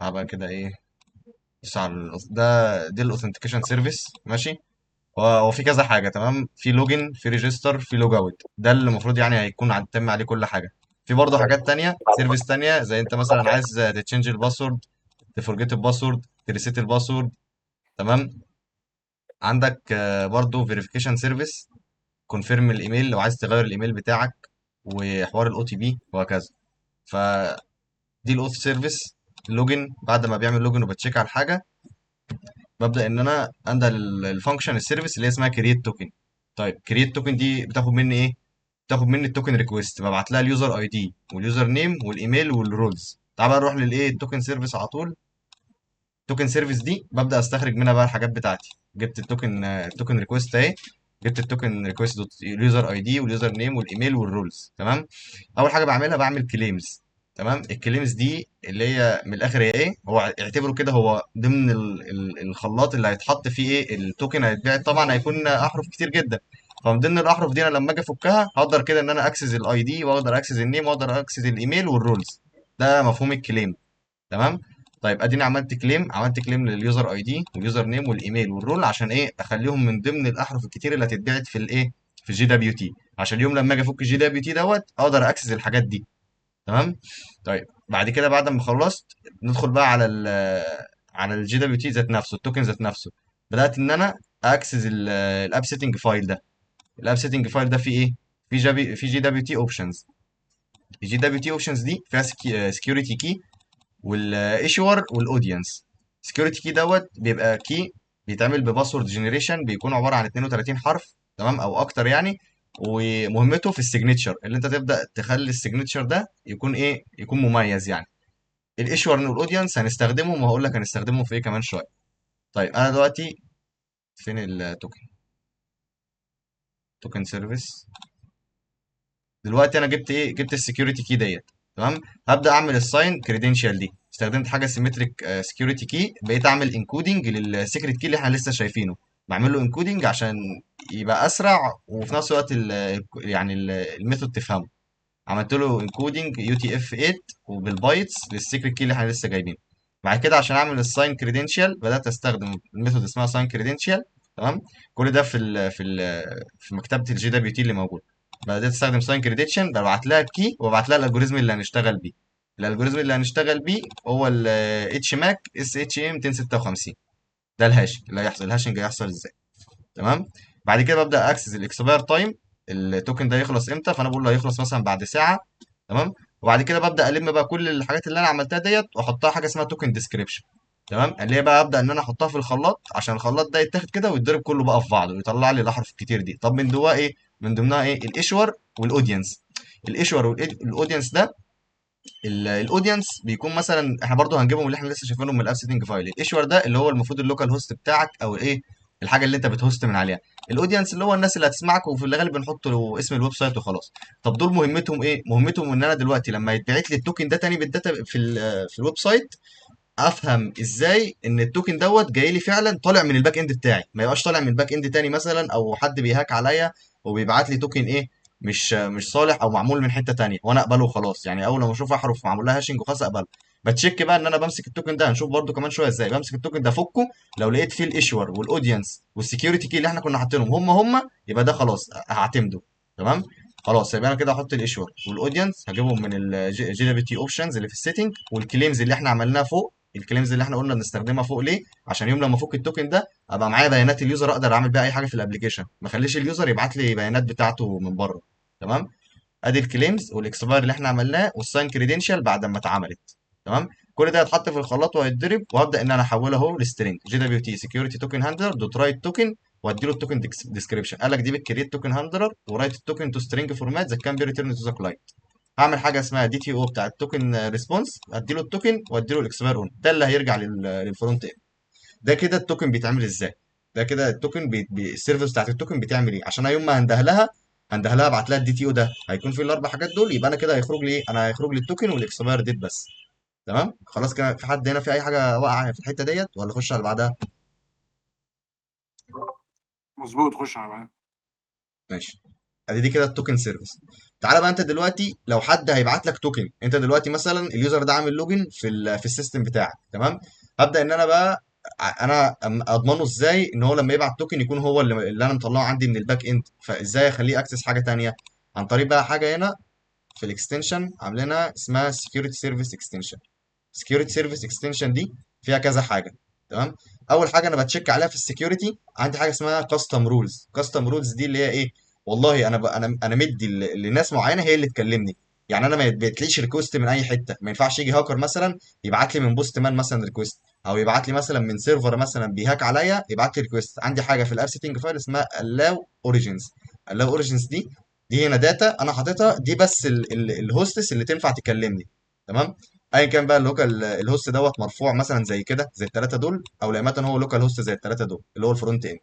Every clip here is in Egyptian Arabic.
هبقى كده ايه، بص على ده، دي ال authentication service، ماشي. هو في كذا حاجه، تمام؟ في login، في register، في log out. ده اللي المفروض يعني هيكون تم عليه كل حاجه. في برضه حاجات تانية، service تانية، زي انت مثلا عايز تتشنج الباسورد، تفورجيت الباسورد، تريسيت الباسورد، تمام. عندك برضه verification service، confirm ال email لو عايز تغير الايميل بتاعك، وحوار ال OTP وهكذا. فدي الاوث سيرفيس. لوجن، بعد ما بيعمل login وب check على الحاجه، ببدا ان انا انده ال function ال service اللي هي اسمها create token. طيب create token دي بتاخد مني ايه؟ بتاخد مني ال token request، ببعت لها اليوزر اي دي واليوزر نيم والايميل والرولز. تعال بقى نروح للايه، ال token service على طول. ال token service دي ببدا استخرج منها بقى الحاجات بتاعتي. جبت ال token request اهي، جبت التوكن ريكوست دوت اليوزر اي دي واليوزر نيم والايميل والرولز، تمام. اول حاجة بعملها بعمل claims، تمام. ال claims دي اللي هي من الاخر هي ايه؟ هو اعتبره كده هو ضمن الخلاط اللي هيتحط فيه ايه ال token هيتباع، طبعا هيكون احرف كتير جدا. فمن ضمن الاحرف دي انا لما اجي افكها هقدر كده ان انا access ال ID، واقدر access ال name، واقدر access ال email وال roles. ده مفهوم ال claim، تمام. طيب اديني عملت claim، عملت claim لل user ID وال user name وال email وال role، عشان ايه؟ اخليهم من ضمن الاحرف الكتير اللي هتتبعت في الايه، في ال JWT، عشان يوم لما اجي افك ال JWT دوت اقدر access الحاجات دي، تمام. طيب بعد كده بعد ما خلصت ندخل بقى على ال JWT ذات نفسه، ال token ذات نفسه. بدات ان انا access ال app setting file ده. ال app setting file ده فيه ايه؟ في جي في جي دبليو تي اوبشنز. الجي دبليو تي اوبشنز دي فيها security key وال issuer وال audience. security key دوت بيبقى key بيتعمل ب password generation، بيكون عبارة عن 32 حرف، تمام، او اكتر يعني. ومهمته في ال signature، اللي انت تبدا تخلي ال signature ده يكون ايه، يكون مميز يعني. ال issuer وال audience هنستخدمهم، وهقول لك هنستخدمهم في ايه كمان شويه. طيب انا دلوقتي فين ال token؟ token service. دلوقتي انا جبت ايه؟ جبت ال security key ديت، تمام. هبدا اعمل ال sign credential دي، استخدمت حاجة symmetric security key، بقيت اعمل encoding لل secret key اللي احنا لسه شايفينه، بعمل له encoding عشان يبقى اسرع، وفي نفس الوقت ال يعني ال method تفهمه. عملت له encoding UTF 8 وبال bytes لل secret key اللي احنا لسه جايبينه. بعد كده عشان اعمل ال sign credential بدات استخدم ال method اسمها sign credential، تمام. كل ده في مكتبه ال JWT اللي موجود. بدات استخدم sign credential، ببعت لها ال key وببعت لها ال algorithm اللي هنشتغل بيه. ال algorithm اللي هنشتغل بيه هو ال HMAC SHA 256. ده ال hash اللي هيحصل، ال hashing هيحصل ازاي، تمام. بعد كده ببدا access ال expire time، ال token ده يخلص امتى؟ فانا بقول له هيخلص مثلا بعد ساعه، تمام. وبعد كده ببدا الم بقى كل الحاجات اللي انا عملتها ديت واحطها حاجة اسمها token description، تمام. اللي هي بقى ابدا ان انا احطها في الخلاط عشان الخلاط ده يتاخد كده ويتضرب كله بقى في بعضه ويطلع لي الاحرف الكتير دي. طب من جواه ايه؟ من ضمنها ايه؟ ال issuer وال audience. ال issuer وال audience ده، ال audience بيكون مثلا احنا برضو هنجيبهم اللي احنا لسه شايفينهم من ال app setting file. ال issuer ده اللي هو المفروض ال local host بتاعك، او ايه الحاجة اللي انت بت host من عليها. ال audience اللي هو الناس اللي هتسمعك، وفي الغالب بنحط له اسم ال website وخلاص. طب دول مهمتهم ايه؟ مهمتهم ان انا دلوقتي لما يتبعت لي ال token ده تاني بال data في ال website، افهم ازاي ان ال token دوت جاي لي فعلا طالع من ال back end بتاعي، ما يبقاش طالع من ال back end تاني مثلا، او حد بي hack عليا وبيبعت لي token ايه مش صالح او معمول من حتة تانية وانا اقبله وخلاص. يعني اول ما اشوف احرف معمول لها hashing وخلاص اقبله. ب check بقى ان انا بمسك ال token ده، هنشوف برده كمان شوية ازاي بمسك ال token ده افكه. لو لقيت فيه ال issuer وال audience وال security key اللي احنا كنا حاطينهم هم هم، يبقى ده خلاص هعتمده، تمام. خلاص يبقى انا كده احط ال issuer وال audience هجيبهم من ال JWT options اللي في ال setting، وال claims اللي احنا عملناها فوق، ال claims اللي احنا قلنا بنستخدمها فوق ليه؟ عشان يوم لما افك ال token ده ابقى معايا بيانات ال user، اقدر اعمل بيها اي حاجة في ال application، ما اخليش ال user يبعت لي بيانات بتاعته من بره، تمام. ادي ال claims وال expire اللي احنا عملناه وال sign credential بعد ما اتعملت، تمام. كل ده هيتحط في الخلاط وهيتضرب، وهبدا ان انا احوله اهو ل string JWT security token handler dot write token، وادي له ال token description. قال لك دي بت create token handler و write ال token to string format that can be return to the client. هعمل حاجة اسمها DTO بتاع ال token response، ادي له ال token وادي له ال expire on، ده اللي هيرجع لل front end. ده كده ال token بيتعمل ازاي، ده كده ال token ال service بتاعت ال token بتعمل ايه، عشان انا يوم ما هندهلها ابعت لها ال DTO ده هيكون فيه الاربع حاجات دول. يبقى انا كده هيخرج لي ايه؟ انا هيخرج لي ال token وال expire date بس، تمام. خلاص كده في حد هنا في اي حاجة واقعه في الحتة ديت ولا اخش على اللي بعدها؟ مظبوط، خش على بعدها. ماشي، ادي دي كده ال token service. تعالى بقى انت دلوقتي لو حد هيبعت لك token، انت دلوقتي مثلا ال user ده عامل login في ال system بتاعك، تمام. هبدا ان انا بقى انا اضمنه ازاي ان هو لما يبعت token يكون هو اللي انا مطلعه عندي من ال back end؟ فازاي اخليه access حاجة تانية؟ عن طريق بقى حاجة هنا في ال extension عاملينها اسمها security service extension. security service extension دي فيها كذا حاجه، تمام. اول حاجة انا ب check عليها في ال security، عندي حاجة اسمها custom rules. custom rules دي اللي هي ايه؟ والله انا انا مدي لناس معينة هي اللي تكلمني. يعني انا ما بيتليش request من اي حته، ما ينفعش يجي هاكر مثلا يبعت لي من Postman مثلا request، او يبعت لي مثلا من server مثلا بي hack عليا يبعت لي request. عندي حاجة في ال app setting file اسمها allow origins. allow origins دي هنا data انا حاططها دي، بس ال hosts اللي تنفع تكلمني، تمام. ايا كان بقى ال local ال host دوت مرفوع مثلا زي كده زي الثلاثة دول، او لا هو local host زي الثلاثة دول اللي هو ال front end.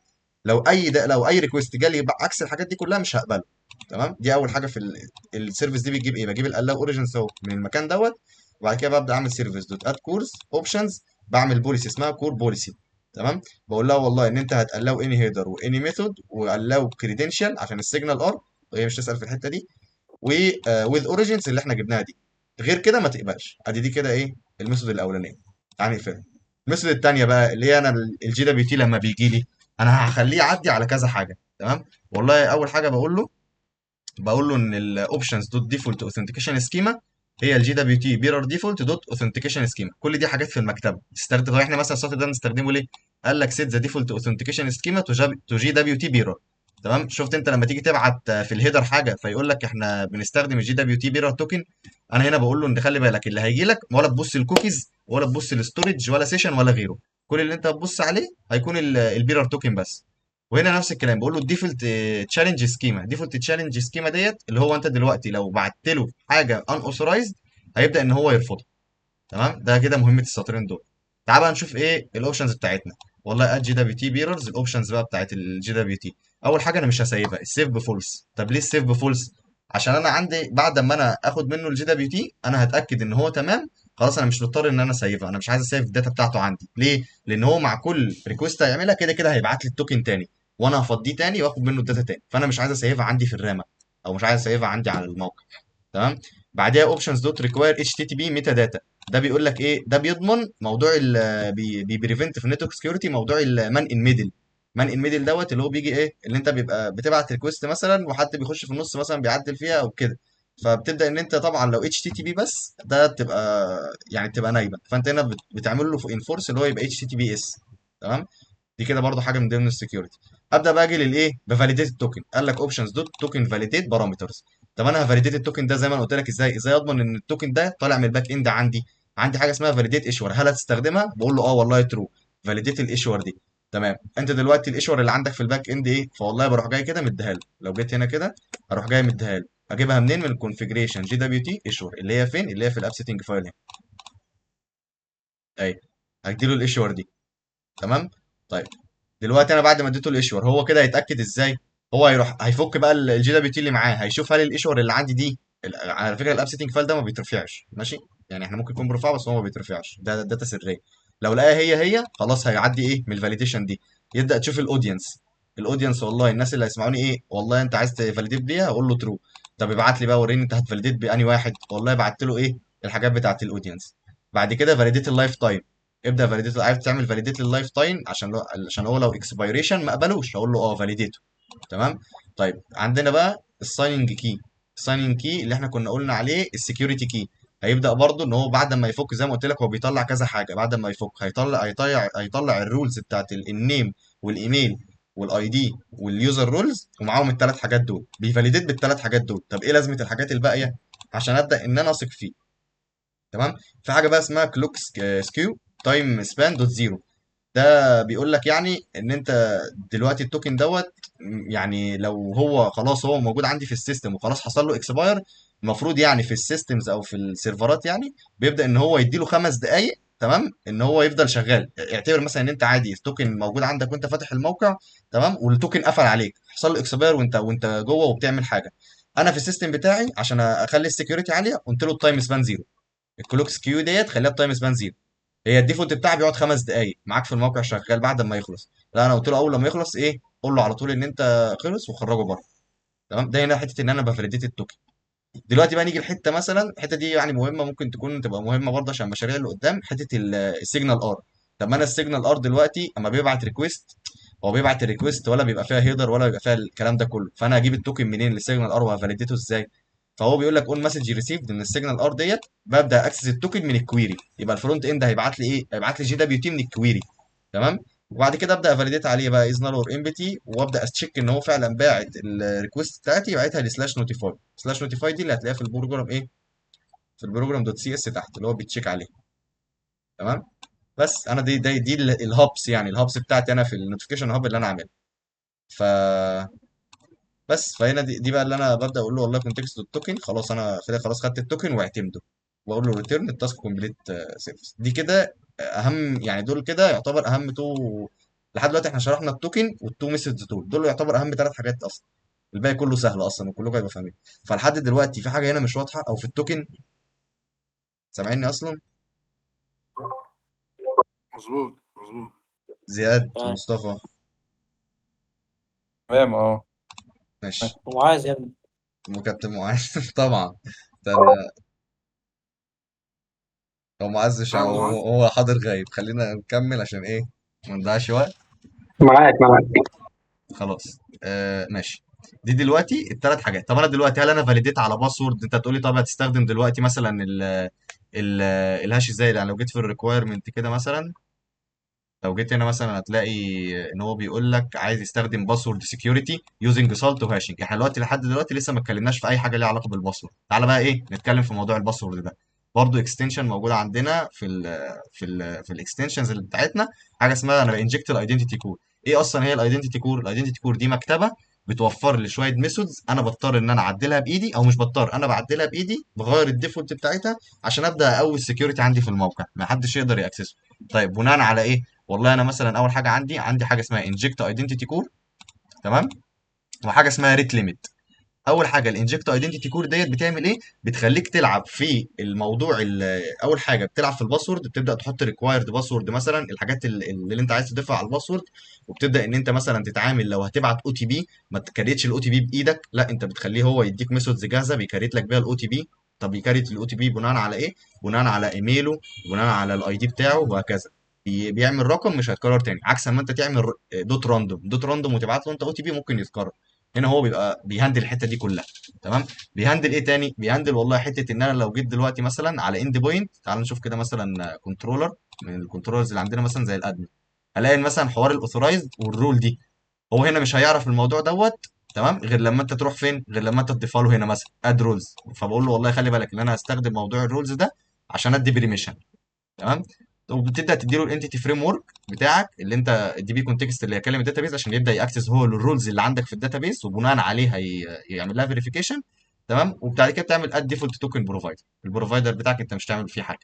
لو اي ده لو اي request جالي عكس الحاجات دي كلها مش هقبله، تمام. دي اول حاجة في ال service دي. بتجيب ايه؟ بجيب ال allow origins اهو من المكان دوت، وبعد كده ببدا اعمل service dot add CORS options، بعمل policy اسمها CORS policy، تمام. بقول لها والله ان انت هت allow any header و any method و allow credential عشان ال SignalR، وهي مش تسال في الحتة دي، و with origins اللي احنا جبناها دي. غير كده ما تقبلش. ادي دي كده ايه ال method الاولانية. تعالى نقفلها. ال method الثانية بقى اللي هي انا ال JWT لما بيجي لي انا هخليه يعدي على كذا حاجه، تمام. والله اول حاجة بقول له ان ال options dot default authentication schema هي ال JWT bearer default dot authentication schema. كل دي حاجات في المكتبة تستخدم. طب احنا مثلا السطر ده بنستخدمه ليه؟ قال لك set the default authentication schema to JWT bearer، تمام. شفت انت لما تيجي تبعت في ال header حاجة فيقول لك احنا بنستخدم ال JWT bearer token. انا هنا بقول له ان خلي بالك اللي هيجي لك ولا تبص الكوكيز ولا تبص ال storage ولا session ولا غيره، كل اللي انت هتبص عليه هيكون ال bearer token بس. وهنا نفس الكلام بقول له ال default challenge schema. default challenge schema ديت اللي هو انت دلوقتي لو بعت له حاجة unauthorized هيبدا ان هو يرفضها، تمام. ده كده مهمة السطرين دول. تعال بقى نشوف ايه ال options بتاعتنا. والله add JWT bearers، ال options بقى بتاعت ال JWT. اول حاجة انا مش هسيبها ال save ب false. طب ليه ال save ب false؟ عشان انا عندي بعد ما انا اخد منه ال JWT انا هتاكد ان هو تمام، خلاص انا مش مضطر ان انا اسيفها، انا مش عايز اسيف ال data بتاعته عندي. ليه؟ لان هو مع كل request هيعملها كده كده هيبعت لي ال token تاني، وانا هفضيه تاني واخد منه ال data تاني، فانا مش عايز اسيفها عندي في الرامه، او مش عايز اسيفها عندي على الموقع، تمام. بعديها options dot require HTTP metadata. ده بيقول لك ايه؟ ده بيضمن موضوع ال بي prevent في ال network security موضوع ال man in middle. man in middle دوت اللي هو بيجي ايه؟ اللي انت بيبقى بتبعت request مثلا وحد بيخش في النص مثلا بيعدل فيها او كده، فبتبدا ان انت طبعا لو HTTP بس ده بتبقى يعني بتبقى نايمه، فانت هنا بتعمل له enforce اللي هو يبقى HTTPS، تمام. دي كده برضو حاجة من ضمن ال security. ابدا بقى اجي للايه؟ ب validate ال token. قال لك options dot token validate parameters. طب انا ه validate ال token ده زي ما انا قلت لك ازاي؟ ازاي اضمن ان ال token ده طالع من ال back end عندي؟ عندي حاجة اسمها validate issuer، هل هتستخدمها؟ بقول له اه والله true، validate ال issuer دي، تمام. انت دلوقتي ال issuer اللي عندك في ال back end ايه؟ فوالله بروح جاي كده مديها له. لو جيت هنا كده اروح جاي مديها له. اجيبها منين؟ من ال configuration JWT issuer اللي هي فين؟ اللي هي في ال app setting file هنا اهي، هديله ال issuer دي، تمام. طيب دلوقتي انا بعد ما اديته ال issuer هو كده هيتاكد ازاي؟ هو هيروح هيفك بقى ال JWT اللي معاه، هيشوف هل ال issuer اللي عندي دي على فكرة ال app setting file ده ما بيترفعش، ماشي؟ يعني احنا ممكن يكون برفعه بس هو ما بيترفعش، ده data سرية. لو لقاها هي هي خلاص هيعدي ايه من ال validation دي. يبدا تشوف ال audience. ال audience والله الناس اللي هيسمعوني ايه؟ والله انت عايز ت validate بيها، اقول له true. طب ابعت لي بقى وريني انت هت validate باني واحد. والله بعت له ايه الحاجات بتاعت ال audience. بعد كده validate ال lifetime، ابدا validate، عايز تعمل validate لل lifetime عشان هو لو expiration ما قبلوش، اقول له اه validate ه، تمام. طيب عندنا بقى ال signing key. ال signing key اللي احنا كنا قلنا عليه ال security key، هيبدا برضو ان هو بعد ما يفك زي ما قلت لك هو بيطلع كذا حاجة. بعد ما يفك هيطلع ال roles بتاعت ال name وال email وال ID وال user roles، ومعاهم الثلاث حاجات دول بي validate بالثلاث حاجات دول. طب ايه لازمه الحاجات الباقية؟ عشان ابدا ان انا اثق فيه، تمام. في حاجة بقى اسمها clock skew time span dot zero. ده بيقول لك يعني ان انت دلوقتي ال token دوت يعني لو هو خلاص هو موجود عندي في ال system وخلاص حصل له expire، المفروض يعني في ال systems او في السيرفرات يعني بيبدا ان هو يديله 5 دقائق، تمام، ان هو يفضل شغال. اعتبر مثلا ان انت عادي ال token موجود عندك وانت فاتح الموقع، تمام، وال token قفل عليك حصل له expire وانت جوه وبتعمل حاجة. انا في ال system بتاعي عشان اخلي ال security عالية قلت له ال time span zero. ال clock skew ديت خليها ب time span zero. هي ال default بتاعها بيقعد 5 دقائق معاك في الموقع شغال بعد ما يخلص. لا انا قلت له اول لما يخلص ايه، قول له على طول ان انت خلص وخرجه بره، تمام. ده هنا حتة ان انا ب validate ال token. دلوقتي بقى نيجي لحته مثلا، الحتة دي يعني مهمه، ممكن تكون تبقى مهمة برضه عشان المشاريع اللي قدام، حتة ال SignalR. طب ما انا ال SignalR دلوقتي اما بيبعت request، هو بيبعت ال request ولا بيبقى فيها header ولا بيبقى فيها الكلام ده كله، فانا هجيب ال token منين لل SignalR وه validate ه ازاي؟ فهو بيقول لك on message received ان ال SignalR ديت ببدا access ال token من ال query، يبقى ال front end هيبعت لي ايه؟ هيبعت لي JWT من ال query. تمام. وبعد كده ابدا ا validate عليه بقى is null or empty، وابدا ا check ان هو فعلا باعت ال request بتاعتي، باعتها ل slash notify. slash notify دي اللي هتلاقيها في ال program ايه؟ في ال program dot cs تحت اللي هو بي check عليه. تمام. بس انا دي ال hubs، يعني ال hubs بتاعتي انا في ال notification hub اللي انا عاملها. ف بس فهنا دي بقى اللي انا ببدا اقول له والله context dot token، خلاص انا كده خلاص خدت ال token واعتمده، واقول له return ال task complete service. دي كده اهم، يعني دول كده يعتبر اهم two لحد دلوقتي. احنا شرحنا ال token وال two methods دول، دول يعتبر اهم ثلاث حاجات اصلا، الباقي كله سهل اصلا وكلكم هيبقى فاهمين. فلحد دلوقتي في حاجة هنا مش واضحة او في ال token؟ سامعيني اصلا؟ مظبوط مظبوط. زياد، تمام. مصطفى. تمام اه. ماشي. ومعاذ يا ابني. وكابتن معاذ طبعا. ده هو معاذ مش تمام هو، معاذ. هو حاضر غايب، خلينا نكمل عشان ايه ما نضيعش وقت. معاك معاك. خلاص آه ماشي. دي دلوقتي الثلاث حاجات. طب انا دلوقتي هل انا validate على password؟ انت تقولي طب هتستخدم دلوقتي مثلا ال ال ال hash ازاي؟ يعني لو جيت في ال requirement كده مثلا، لو جيت هنا مثلا هتلاقي ان هو بيقول لك عايز يستخدم password security using salt و hashing. احنا دلوقتي لحد دلوقتي لسه ما اتكلمناش في اي حاجة ليها علاقة بال password. تعالى بقى ايه نتكلم في موضوع ال password ده. برضه extension موجودة عندنا في ال extensions اللي بتاعتنا، حاجة اسمها انا ب inject ال identity core. ايه اصلا هي ال identity core؟ ال identity core دي مكتبه بتوفر لي شوية methods انا بضطر ان انا اعدلها بايدي، او مش بضطر، انا بعدلها بايدي، بغير ال default بتاعتها عشان ابدا اقوي ال security عندي في الموقع، ما حدش يقدر ي access ه. طيب بناء على ايه؟ والله انا مثلا اول حاجة عندي حاجة اسمها inject identity core، تمام، وحاجه اسمها rate limit. اول حاجة ال inject identity core ديت بتعمل ايه؟ بتخليك تلعب في الموضوع اول حاجة بتلعب في ال password، بتبدا تحط required password مثلا، الحاجات اللي انت عايز تضيفها على ال password، وبتبدا ان انت مثلا تتعامل لو هتبعت OTP ما ت create ش ال OTP بايدك، لا انت بتخليه هو يديك methods جاهزة بي create لك بيها ال OTP. طب بي create ال OTP بناء على ايه؟ بناء على ايميله، بناء على ال ID بتاعه، وهكذا. بيعمل رقم مش هيتكرر تاني، عكس ما انت تعمل dot random dot random وتبعت له انت OTP ممكن يتكرر. هنا هو بيبقى بي handle الحتة دي كلها. تمام. بي handle ايه تاني؟ بي handle والله حتة ان انا لو جيت دلوقتي مثلا على endpoint، تعال نشوف كده مثلا controller من ال controllers اللي عندنا مثلا زي ال admin، الاقي مثلا حوار ال authorized وال role دي، هو هنا مش هيعرف الموضوع دوت، تمام، غير لما انت تروح فين؟ غير لما انت تضيفها له هنا مثلا add roles، فبقول له والله خلي بالك ان انا هستخدم موضوع ال roles ده عشان ادي permission. تمام. وبتبدا تديله ال entity framework بتاعك اللي انت ال DB context اللي هيكلم ال database عشان يبدا ي access هو ال roles اللي عندك في ال database، وبناء عليه يعمل لها verification. تمام. وبعد كده بتعمل add default token provider، ال provider بتاعك انت مش تعمل فيه حاجة.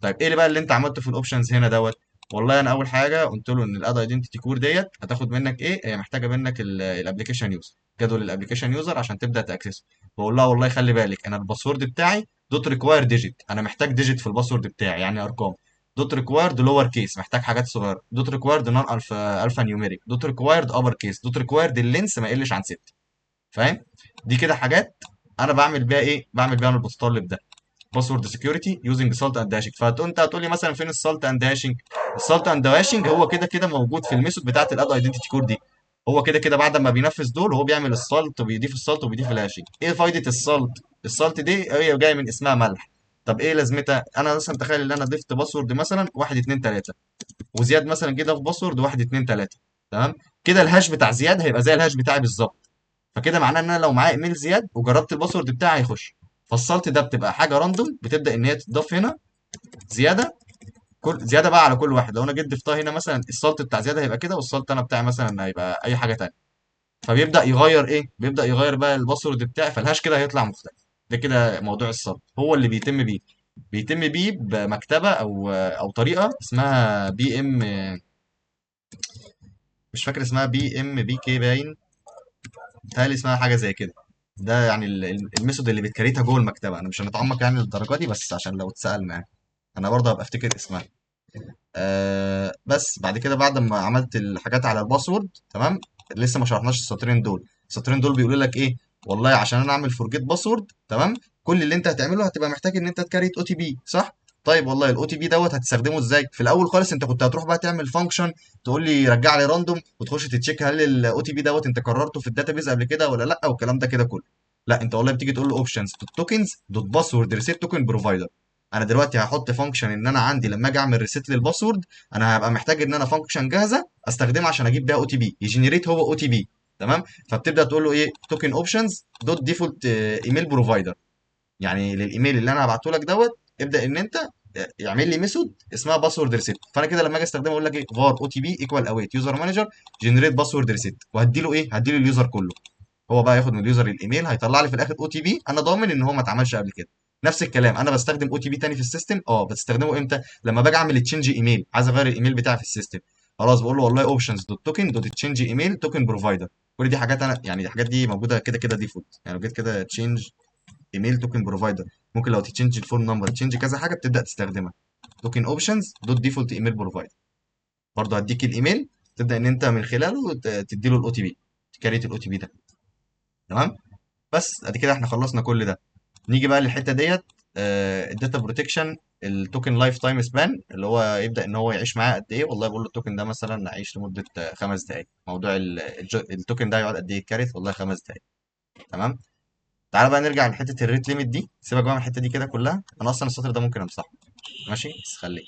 طيب ايه اللي بقى اللي انت عملته في ال options هنا دوت؟ والله انا اول حاجة قلت له ان ال add identity core ديت هتاخد منك ايه؟ هي محتاجه منك ال application user، جدول ال application user عشان تبدا ت access ه. بقول لها والله خلي بالك انا ال password بتاعي dot require digit، انا محتاج digit في ال password بتاعي يعني ارقام، dot required lower case محتاج حاجات صغيرة، dot required non alphanumeric، dot required upper case، dot required ال length ما يقلش عن 6. فاهم؟ دي كده حاجات انا بعمل بيها ايه؟ بعمل بيها المتطلب ده password security using salt and hashing. فانت هتقول لي مثلا فين ال salt and hashing؟ ال salt and hashing هو كده كده موجود في ال method بتاعت ال add identity core دي، هو كده كده بعد ما بينفذ دول هو بيعمل ال salt وبيضيف ال salt وبيضيف ال hashing. ايه فايده ال salt؟ ال salt دي هي جاية من اسمها ملح. طب ايه لازمتها؟ انا مثلا تخيل ان انا ضفت password مثلا 1 2 3، وزياد مثلا جه ضاف password 1 2 3، تمام كده ال hash بتاع زياد هيبقى زي ال hash بتاعي بالظبط. فكده معناه ان انا لو معايا ايميل زياد وجربت ال password بتاعي هيخش. فال salt ده بتبقى حاجة random بتبدا ان هي تتضاف هنا زيادة، كل زيادة بقى على كل واحد. لو انا جيت ضفتها هنا مثلا ال salt بتاع زيادة هيبقى كده، وال salt انا بتاعي مثلا هيبقى اي حاجة تانية. فبيبدا يغير ايه؟ بيبدا يغير بقى ال password بتاعي، فال hash كده هيطلع مختلف. ده كده موضوع ال salt هو اللي بيتم بيه، بيتم بيه بمكتبه او طريقه اسمها PM، مش فاكر اسمها، PMPK باين، بيتهيألي اسمها حاجة زي كده. ده يعني ال method اللي بت create ها جوه المكتبة. انا مش هنتعمق يعني للدرجة دي، بس عشان لو اتسالنا يعني انا برضه هبقى افتكر اسمها. بس بعد كده بعد ما عملت الحاجات على ال password، تمام، لسه ما شرحناش السطرين دول. السطرين دول بيقولوا لك ايه؟ والله عشان انا اعمل forget password، تمام، كل اللي انت هتعمله هتبقى محتاج ان انت ت create OTP، صح؟ طيب والله ال OTP دوت هتستخدمه ازاي؟ في الاول خالص انت كنت هتروح بقى تعمل function تقول لي رجع لي random، وتخش ت check هل ال OTP دوت انت كررته في ال database قبل كده ولا لا، والكلام ده كده كله. لا، انت والله بتيجي تقول له options dot tokens dot password reset token provider. انا دلوقتي هحط function ان انا عندي لما اجي اعمل reset لل password انا هبقى محتاج ان انا function جاهزة استخدمها عشان اجيب بيها OTP، ي generate هو OTP، تمام. فبتبدا تقول له ايه؟ token options dot default email provider، يعني للايميل اللي انا هبعته لك دوت ابدا ان انت يعمل لي method اسمها password reset. فانا كده لما اجي استخدمه اقول لك ايه؟ var OTP equal await user manager generate password reset، وهدي له ايه؟ هدي له ال user كله. هو بقى ياخد من ال user الايميل، هيطلع لي في الاخر OTP انا ضامن ان هو ما اتعملش قبل كده. نفس الكلام انا بستخدم OTP تاني في ال system، بستخدمه امتى؟ لما باجي اعمل change email، عايز اغير الايميل بتاعي في ال system، خلاص بقول له والله options dot token dot change email token provider. كل دي حاجات انا يعني الحاجات دي موجودة كده كده default. يعني لو جيت كده change email token provider، ممكن لو ت change ال phone number، change كذا حاجة بتبدا تستخدمها. token options dot default email provider، برضه هديك الايميل تبدا ان انت من خلاله تدي له ال OTP، ت create ال OTP ده، تمام. بس ادي كده احنا خلصنا كل ده. نيجي بقى للحتة ديت، ال data protection، ال token lifetime span اللي هو يبدا ان هو يعيش معاه قد ايه. والله بقول له ال token ده مثلا عيش لمدة 5 دقائق. موضوع ال token ده هيقعد قد ايه create؟ والله 5 دقائق، تمام. تعالى بقى نرجع لحته ال rate limit دي، سيبك بقى من الحتة دي كده كلها، انا اصلا السطر ده ممكن امسحه، ماشي، بس خليه.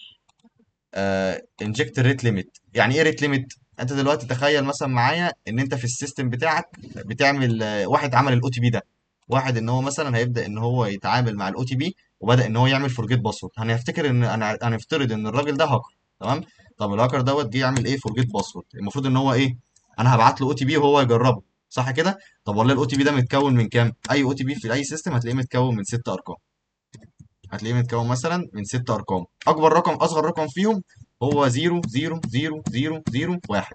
inject ال rate limit. يعني ايه rate limit؟ انت دلوقتي تخيل مثلا معايا ان انت في ال system بتاعك بتعمل واحد عمل ال OTP ده، واحد ان هو مثلا هيبدا ان هو يتعامل مع ال OTP وبدا ان هو يعمل forget password. هنفتكر ان انا هنفترض ان الراجل ده هاكر، تمام. طب الهاكر دوت جه يعمل ايه؟ forget password. المفروض ان هو ايه؟ انا هبعت له OTP وهو يجربه، صح كده؟ طب والله ال OTP ده متكون من كام؟ اي OTP في اي system هتلاقيه متكون من 6 ارقام، هتلاقيه متكون مثلا من 6 ارقام. اكبر رقم اصغر رقم فيهم هو 0 0 0 0 0 1.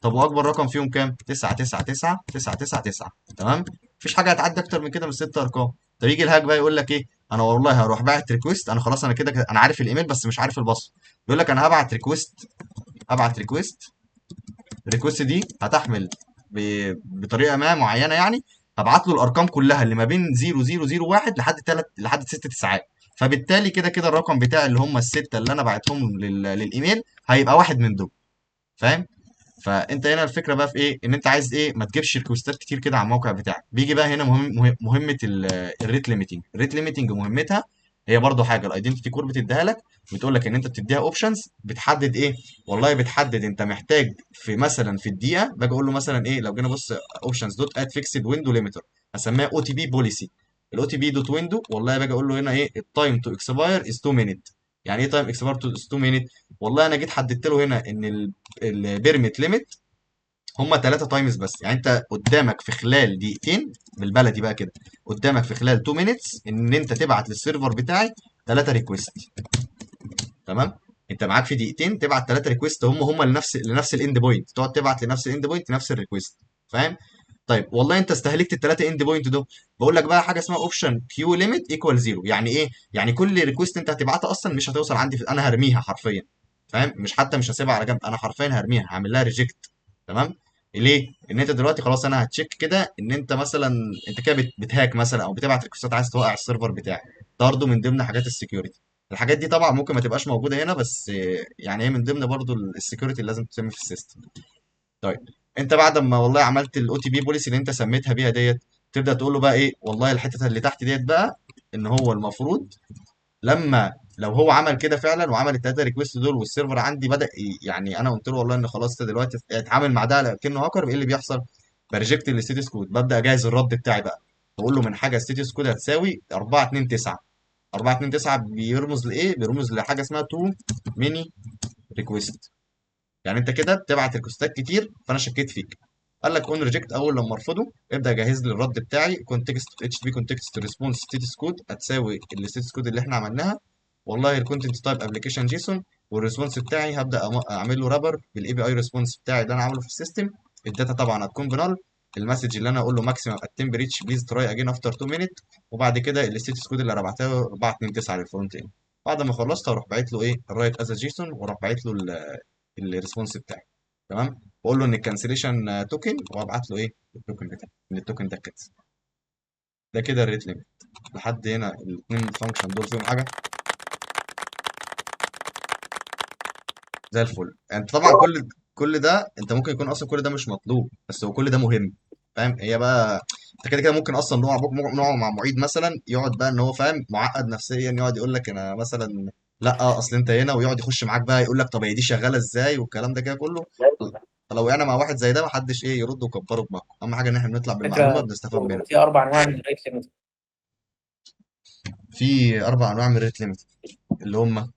طب واكبر رقم فيهم كام؟ 9 9 9 9 9 9، تمام. مفيش حاجة هتعدي اكتر من كده من 6 ارقام. طب يجي ال hack بقى يقول لك ايه؟ انا والله هروح باعت request، انا خلاص انا كده انا عارف الايميل بس مش عارف ال password. يقول لك انا هبعت request، هبعت request، ال request دي هتحمل بطريقة ما معينة، يعني هبعت له الارقام كلها اللي ما بين 0001 لحد 3 لحد 6 تسعات. فبالتالي كده كده الرقم بتاعي اللي هم الستة اللي انا بعتهم للايميل هيبقى واحد من دول، فاهم؟ فانت هنا الفكرة بقى في ايه؟ ان انت عايز ايه؟ ما تجيبش request ات كتير كده على الموقع بتاعك. بيجي بقى هنا مهمة ال rate limiting. ال rate limiting مهمتها هي برضو حاجة ال identity core بتديها لك، بتقول لك ان انت بتديها options، بتحدد ايه؟ والله بتحدد انت محتاج في مثلا في الدقيقة، باجي اقول له مثلا ايه؟ لو جينا بص options dot add fixed window limiter، هسميها OTP policy. ال OTP dot window، والله باجي اقول له هنا ايه؟ ال time to expire is 2 minute. يعني ايه time expire to 2 minute؟ والله انا جيت حددت له هنا ان ال permit limit هما 3 times بس، يعني انت قدامك في خلال دقيقتين، بالبلدي بقى كده، قدامك في خلال 2 minutes ان انت تبعت لل server بتاعي 3 request، تمام. انت معاك في دقيقتين تبعت 3 request، هم لنفس ال endpoint، تقعد تبعت لنفس ال endpoint نفس ال request، فاهم؟ طيب والله انت استهلكت الثلاثة endpoint دول، بقول لك بقى حاجة اسمها option queue limit equal zero. يعني ايه؟ يعني كل request انت هتبعتها اصلا مش هتوصل عندي انا هرميها حرفيا، فاهم؟ مش حتى مش هسيبها على جنب، انا حرفيا هرميها، هعمل لها reject، تمام. ليه؟ ان انت دلوقتي خلاص انا ه check كده ان انت مثلا انت كده بت hack مثلا او بتبعت request ات عايز توقع ال server بتاعك. ده برضه من ضمن حاجات ال security. الحاجات دي طبعا ممكن ما تبقاش موجودة هنا، بس يعني هي من ضمن برضه ال security اللي لازم تتم في ال system. طيب انت بعد ما والله عملت ال OTP policy اللي انت سميتها بيها ديت، تبدا تقول له بقى ايه؟ والله الحتة اللي تحت ديت بقى ان هو المفروض لما لو هو عمل كده فعلا وعمل التلاتة request دول وال server عندي بدا يعني انا قلت له والله ان خلاص انت دلوقتي اتعامل مع ده كانه هاكر، ايه اللي بيحصل؟ ب reject ال status code، ببدا اجهز الرد بتاعي بقى، بقول له من حاجة status code هتساوي 429. 429 بيرمز لايه؟ بيرمز لحاجة اسمها too many request، يعني انت كده بتبعت request ات كتير فانا شكيت فيك. قال لك on reject، اول لما ارفضه ابدا جهز لي الرد بتاعي context HTTP context response status code هتساوي ال status code اللي احنا عملناها، والله ال content type application JSON، وال response بتاعي هبدا اعمل له wrapper بال API response بتاعي اللي انا عامله في ال system. ال data طبعا هتكون ب null، ال message اللي انا اقول له maximum attempt reach please try again after 2 minute، وبعد كده ال status code اللي انا بعتها له 429 لل front end. بعد ما خلصت هروح باعت له ايه؟ ال write as JSON، واروح باعت له ال response بتاعي، تمام. بقول له ان ال cancellation token، وابعت له ايه؟ ال token بتاعي، ان ال token ده cancel. ده كده ال rate limit. لحد هنا الاثنين function دول فيهم حاجة؟ زي الفل. انت طبعا كل ده انت ممكن يكون اصلا كل ده مش مطلوب، بس هو كل ده مهم، فاهم؟ هي بقى انت كده كده ممكن اصلا نقع ممكن نقع مع معيد مثلا يقعد بقى ان هو فاهم معقد نفسيا، يقعد يقول لك انا مثلا لا اصل انت هنا، ويقعد يخش معاك بقى يقول لك طب هي دي شغالة ازاي والكلام ده كده كله. فلو وقعنا مع واحد زي ده محدش ايه يرد، وكبره دماغه. اهم حاجة ان احنا بنطلع بالمعلومه فكرة، بنستفاد منها. في أربع أنواع من ال rate limit. في اربع انواع من ال rate limit، اللي هم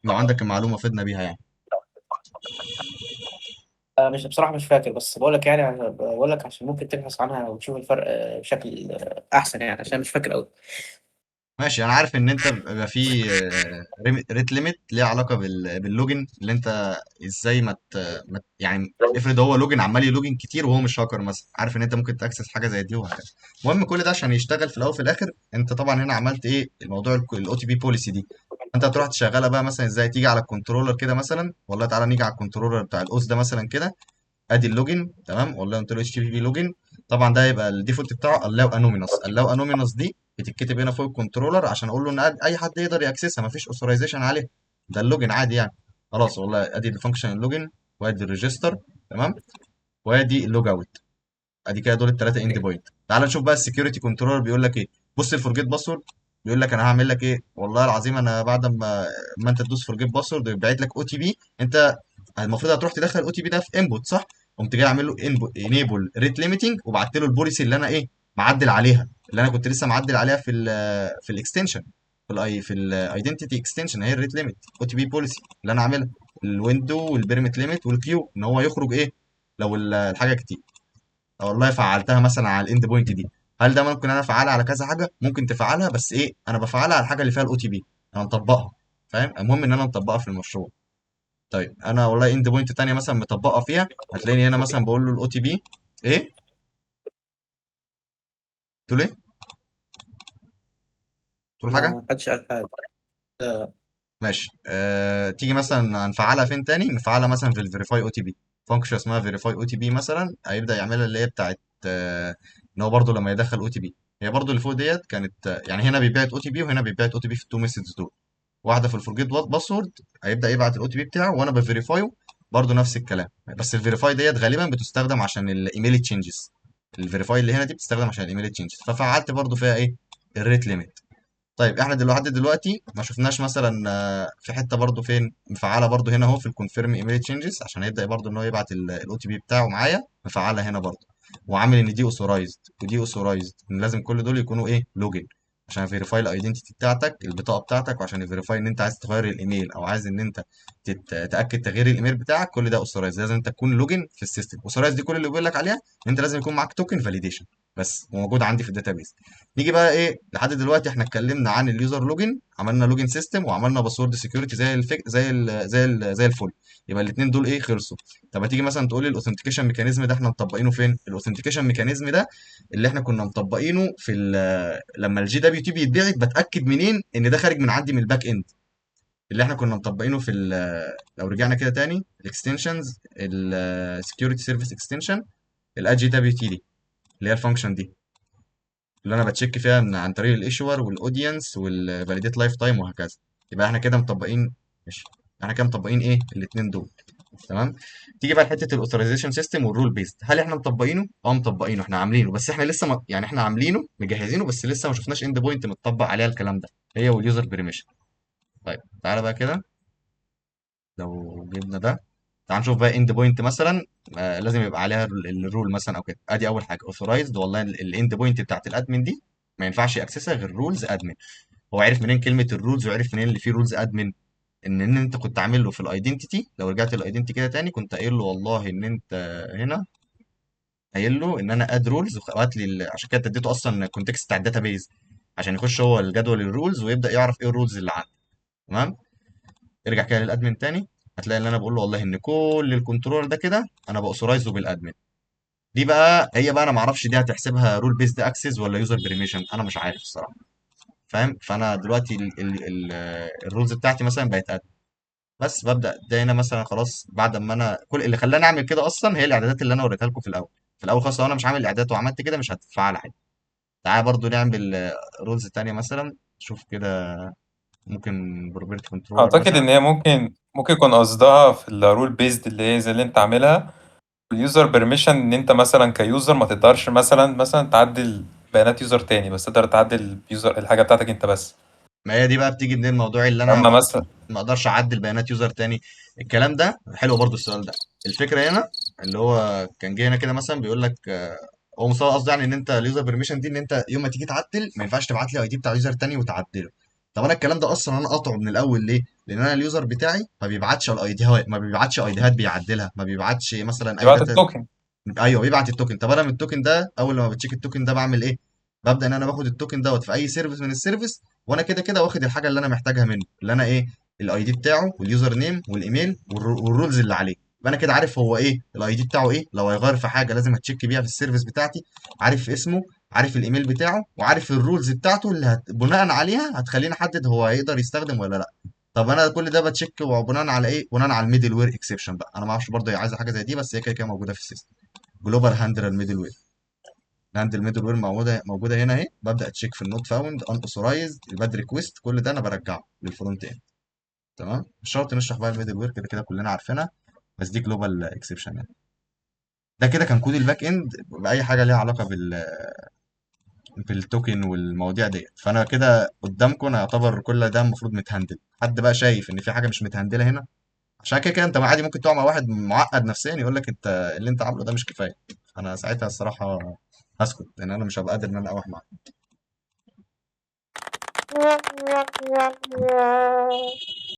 لو عندك المعلومة فدنا بيها يعني. مش بصراحة مش فاكر، بس بقول لك يعني، بقول لك عشان ممكن تبحث عنها وتشوف الفرق بشكل أحسن يعني، عشان مش فاكر أوي. ماشي، انا عارف ان انت بيبقى في rate limit ليها علاقة بال login، اللي انت ازاي ما يعني افرض هو login عمال ي login كتير وهو مش هاكر مثلا، عارف ان انت ممكن ت access حاجة زي دي وهكذا. المهم كل ده عشان يشتغل في الاول وفي الاخر. انت طبعا هنا عملت ايه الموضوع ال OTP policy دي، انت هتروح تشغلها بقى مثلا ازاي؟ تيجي على ال controller كده مثلا، والله تعالى نيجي على ال controller بتاع الاوس ده مثلا كده، ادي ال login تمام، والله قلت له HTTP login. طبعا ده يبقى ال default بتاعه allow anonymous. allow anonymous دي بتتكتب هنا فوق ال controller عشان اقول له ان اي حد يقدر ي access ها، مفيش authorization عليها، ده ال login عادي يعني. خلاص والله ادي ال function ال login، وادي ال register تمام، وادي ال logout. ادي كده دول الثلاثة endpoint. تعال نشوف بقى ال security controller بيقول لك ايه. بص ال forget password بيقول لك انا هعمل لك ايه، والله العظيم انا بعد ما انت تدوس forget password يبعت لك OTP، انت المفروض هتروح تدخل OTP ده في input صح؟ قمت جاي عامل له enable rate limiting، وبعت له ال policy اللي انا ايه معدل عليها، اللي انا كنت لسه معدل عليها في ال في ال extension، في ال I في ال identity extension، هي ال rate limit OTP policy اللي انا عاملها، ال window وال permit limit وال queue، ان هو يخرج ايه لو الحاجة كتير. والله فعلتها مثلا على ال endpoint دي. هل ده ممكن انا افعلها على كذا حاجة؟ ممكن تفعلها، بس ايه انا بفعلها على الحاجة اللي فيها ال OTP، انا مطبقها، فاهم؟ المهم ان انا مطبقها في المشروع. طيب انا والله endpoint تانية مثلا مطبقه فيها، هتلاقيني هنا مثلا بقول له ال OTP ايه؟ تقول ايه؟ تقول حاجة؟ ما حدش قال حاجة. آه، ماشي. تيجي مثلا هنفعلها فين تاني؟ نفعلها مثلا في ال verify OTP، function اسمها verify OTP مثلا، هيبدا يعملها اللي هي بتاعت ان هو برده لما يدخل OTP، هي برده اللي فوق ديت كانت يعني هنا بيبعت OTP وهنا بيبعت OTP في ال two methods دول. واحدة في ال forget password هيبدا يبعت ال OTP بتاعه وانا ب verify ه برده نفس الكلام، بس ال verify ديت غالبا بتستخدم عشان ال email changes، ال verify اللي هنا دي بتستخدم عشان ال email changes، ففعلت برده فيها ايه ال rate limit. طيب احنا دلوقتي ما شفناش مثلا في حتة برضو فين مفعله برضو هنا اهو في ال confirm email changes، عشان هيبدا برضو ان هو يبعت ال OTP بتاعه معايا، مفعله هنا برضو، وعامل ان دي authorized ودي authorized، ان لازم كل دول يكونوا ايه login عشان verify ال identity بتاعتك، البطاقة بتاعتك، وعشان ي verify ان انت عايز تغير الايميل او عايز ان انت تتاكد تغيير الايميل بتاعك، كل ده authorized، لازم انت تكون login في ال system. authorized دي كل اللي بيقول لك عليها ان انت لازم يكون معاك token validation بس، وموجود عندي في ال database. نيجي بقى ايه لحد دلوقتي احنا اتكلمنا عن ال user login، عملنا login system وعملنا password security زي الفك زي ال زي ال زي الفل، يبقى الاثنين دول ايه خلصوا. طب هتيجي مثلا تقول لي ال authentication mechanism ده احنا مطبقينه فين؟ ال authentication mechanism ده اللي احنا كنا مطبقينه في لما ال JWT بيتبعت بتاكد منين ان ده خارج من عندي من ال back end، اللي احنا كنا مطبقينه في لو رجعنا كده تاني ال extensions ال security service extension ال add JWT دي اللي هي ال function دي اللي انا ب check فيها من عن طريق ال issuer وال audience وال validate lifetime وهكذا. يبقى احنا كده مطبقين، ماشي، احنا كده مطبقين ايه الاثنين دول تمام. تيجي بقى لحته ال authorization system وال role based، هل احنا مطبقينه؟ اه مطبقينه، احنا عاملينه، بس احنا لسه ما يعني احنا عاملينه مجهزينه، بس لسه ما شفناش endpoint متطبق عليها الكلام ده، هي وال user permission. طيب تعالى بقى كده لو جبنا ده، تعال نشوف بقى endpoint مثلا لازم يبقى عليها ال role مثلا او كده. ادي اول حاجة authorized، والله ال endpoint بتاعت ال admin دي ما ينفعش ي access ها غير roles admin. هو عرف منين كلمة ال roles وعرف منين اللي فيه roles admin؟ ان انت كنت عامل له في ال identity، لو رجعت لل identity كده تاني كنت قايل له والله ان انت هنا قايل له ان انا add roles وهات لي عشان كده اديته اصلا ال context بتاع ال database عشان يخش هو الجدول ال roles ويبدا يعرف ايه ال roles اللي عنده تمام. ارجع كده لل admin تاني، هتلاقي اللي انا بقول له والله ان كل ال controller ده كده انا ب authorize ه بال admin. دي بقى هي بقى انا ما اعرفش دي هتحسبها role based access ولا user permission، انا مش عارف الصراحة، فاهم؟ فانا دلوقتي ال roles بتاعتي مثلا بقت admin بس، ببدا ده هنا مثلا خلاص. بعد ما انا كل اللي خلاني اعمل كده اصلا هي الاعدادات اللي انا وريتها لكم في الاول، في الاول خالص لو انا مش عامل الاعدادات وعملت كده مش هتفعل حاجة. تعالى برضو نعمل roles تانية مثلا، شوف كده، ممكن property controller اعتقد مثلا. ان هي ممكن يكون قصدها في ال role based اللي هي زي اللي انت عاملها، ال user permission، ان انت مثلا ك user ما تقدرش مثلا تعدل بيانات user تاني، بس تقدر تعدل user الحاجة بتاعتك انت بس. ما هي دي بقى بتيجي منين، الموضوع اللي انا اما مثلا ما اقدرش اعدل بيانات user تاني. الكلام ده حلو برضو السؤال ده. الفكرة هنا اللي هو كان جه هنا كده مثلا بيقول لك هو مستوى قصده يعني ان انت ال user permission دي، ان انت يوم ما تيجي تعدل ما ينفعش تبعت لي ID بتاع user تاني وتعدله. طب انا الكلام ده اصلا انا قاطعه من الاول ليه؟ لان انا ال user بتاعي ما بيبعتش ال ID، ما بيبعتش ID هات بيعدلها، ما بيبعتش مثلا اي يبعت data. ال token. ايوه بيبعت ال token. طب انا من ال token ده، اول لما بت check ال token ده بعمل ايه؟ ببدا ان انا باخد ال token دوت في اي service من ال service، وانا كده كده واخد الحاجة اللي انا محتاجها منه، اللي انا ايه، ال ID بتاعه وال username والايميل وال roles اللي عليه. يبقى انا كده عارف هو ايه ال ID بتاعه، ايه لو هيغير في حاجة لازم ا check بيها في ال service بتاعتي، عارف اسمه، عارف الايميل بتاعه، وعارف ال roles بتاعته اللي بناء عليها هتخليني احدد هو هيقدر يستخدم ولا لا. طب انا كل ده ب check وبناء على ايه؟ بناء على ال middleware exception بقى. انا ما اعرفش برضه هي عايزه حاجة زي دي، بس هي كده كده موجودة في ال system. global handler middleware، handle middleware موجوده هنا اهي. ببدا ا check في ال not found، unauthorized، ال bad request، كل ده انا برجعه لل front end. تمام، مش شرط نشرح بقى ال middleware، كده كده كلنا عارفينها، بس دي global exception يعني. ده كده كان code ال back end باي حاجة ليها علاقة بال token والمواضيع ديت. فانا كده قدامكم انا يعتبر كل ده المفروض مت handle. حد بقى شايف ان في حاجة مش متهندله هنا؟ عشان كده كده انت عادي ممكن تقع مع واحد معقد نفسيا يقول لك انت اللي انت عامله ده مش كفاية. انا ساعتها الصراحة هسكت، لان انا مش هبقى قادر ان انا اقاوح معاه.